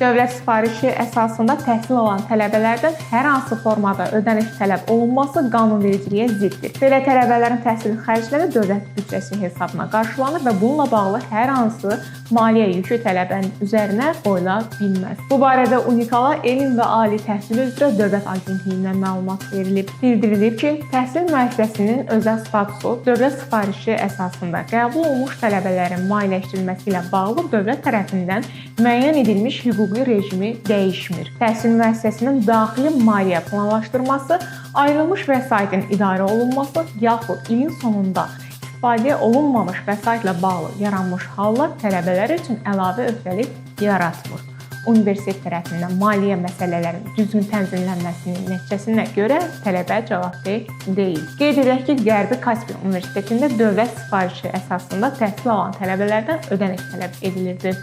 Dövlət sifarişi əsasında təhsil alan tələbələrdən hər hansı formada ödəniş tələb olunması qanunvericiliyə ziddir. Belə tələbələrin təhsil xərcləri dövlət büdcəsi hesabına qarşılanır və bununla bağlı hər hansı maliyyə yükü tələbənin üzərinə qoyula bilməz. Bu barədə Unikala Elm və Ali Təhsil üzrə Dövlət Agentliyindən məlumat verilib. Bildirilib ki, təhsil müəssisəsinin özəl statusu dövlət sifarişi əsasında qəbul olunmuş tələbələrin maliyyələşdirilməsi ilə bağlı dövlət tərəfindən müəyyən edilmiş hüquqi rejimi dəyişmir. Təhsil müəssisəsinin daxili maliyyə planlaşdırması, ayrılmış vəsaitin idarə olunması yaxud ilin sonunda istifadə olunmamış vəsaitlə bağlı yaranmış hallar tələbələr üçün əlavə öhdəlik yaratmır. Universitet tərəfindən maliyyə məsələlərinin düzgün tənzimlənməsinin nəticəsinə görə tələbə cavabdeh deyil. Qeyd edək ki, Qərbi Kaspiya Universitetində dövlət sifarişi əsasında təhsil alan tələbələrdən ödəniş tələb edilirdi.